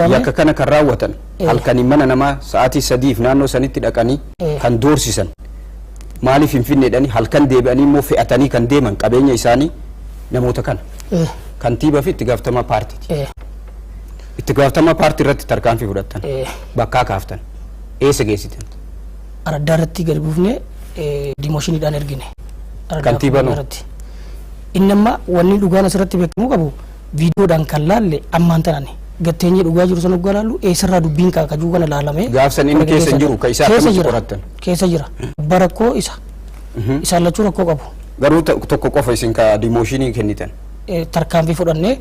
Yakka kana kan raawwatan halkanii mana namaa sa'aatii 3f naannoo sanitti dhaqanii kan doorsisan, maaliif Finfinneedhani halkan deebi'anii immoo fe'atanii kan deeman qabeenya isaanii namoota kana. Kantiibaa fi itti gaafatamaa paartiiti. Itti gaafatamaa paartii irratti tarkaanfii fudhattan. Bakkaa kaaftan. Eessa geessitan? Araddaa irratti gadi buufnee demotioniidhaan ergine. Araddaa Kantiibaa noo? irratti. Inni amma wanni dhugaan asirratti beekamuu qabu, viidiyoodhaan kan laalle ammaan tanani. Gatteenyee dhugaa jiru sana dhugaa laallu, eessarraa dubbiin kaakajuu kana laalamee. Gaafsan inni keessa hin jiru, ka isaa Keessa akkamitti jira. qorattan? Keessa jira. Abbaa rakkoo isa. Isaan lachuu rakkoo qabu. Garuu tokko qofa isin ka demotion kennitan. Tarkaanfii fudhannee,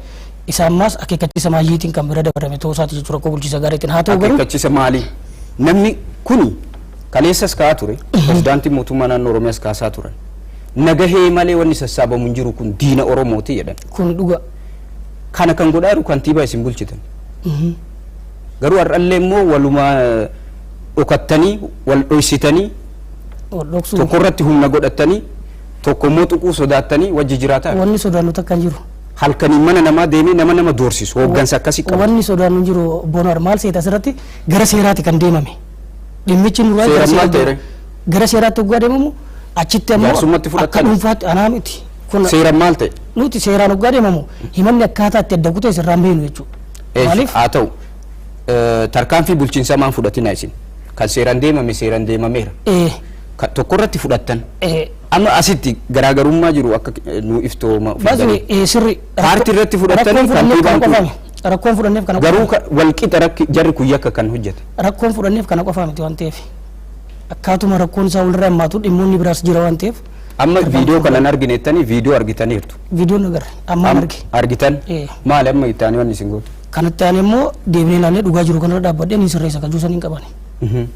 isa ammaas akeekkachiisa maayyiitiin kan bira dabarame ta'uu isaati jechuudha, rakkoo bulchiinsa gaariitiin. Haa ta'u garuu Akeekkachiisa maalii? Namni kuni kaleessas ka'aa ture. Pirezidaantiin mootummaa naannoo Oromiyaas kaasaa turan. Nagahee malee wanni sassaabamu hin jiru, kun diina Oromooti jedhan. Kun dhuga. Kana kan godhaa jiru kantiibaa isin bulchitan. Garuu har'allee immoo walumaa dhokattanii, wal dhoysitanii, Wal dhoksuu. tokko irratti humna godhattanii, tokko immoo tuquu sodaattanii wajji jiraataa. Wanni sodaannu takka hin jiru. Halkaniin mana namaa deemee nama nama doorsisu hooggansa akkasii qaba. Wanni sodaannu hin jiru. Bonaar maal seeta, asirratti gara seeraati kan deemame. Dhimmichi nurraa gara Seeraan maal seeraatti ta'e? Gara seeraatti hoggaa deemamu, achitti ammoo Jaarsummaatti akka fudhattan? dhuunfaatti anaa miti. Kun Seeraan maal ta'e? Nuti seeraan hoggaa deemamu himanni akkaataa itti adda kutee sirraan beenu jechuudha. Maaliif? Haa ta'u, tarkaanfii bulchiinsaa maan fudhatina isin? Kan seeraan deemame seeraan deemameera. Tokko irratti fudhattan. Amma asitti garaagarummaa jiru akka nu iftooma Baasni sirri. Paartii irratti fudhattanii Rakkoon fudhanneef kana kantiibaan kun- qofa miti. Rakkoon fudhanneef kana Garuu qofa. Wal qixa rakki jarri kun yakka kan hojjete. Rakkoon fudhanneef kana qofa miti waan ta'eef. Akkaatuma rakkoon isaa walirra hammaatu dhimmoonni biraas jira waan ta'eef. Amma viidiyoo kanan arginettanii, viidiyoo argitaniirtu. Viidiyoon agarre, ammaan arge. Argitan. Maali amma itti aanee wanni isin gootu? Kanatti aanee immoo deebinee ilaallee, dhugaa jiru kanarra dhaabbadhee ni sirreessa kan juusan hin qabani.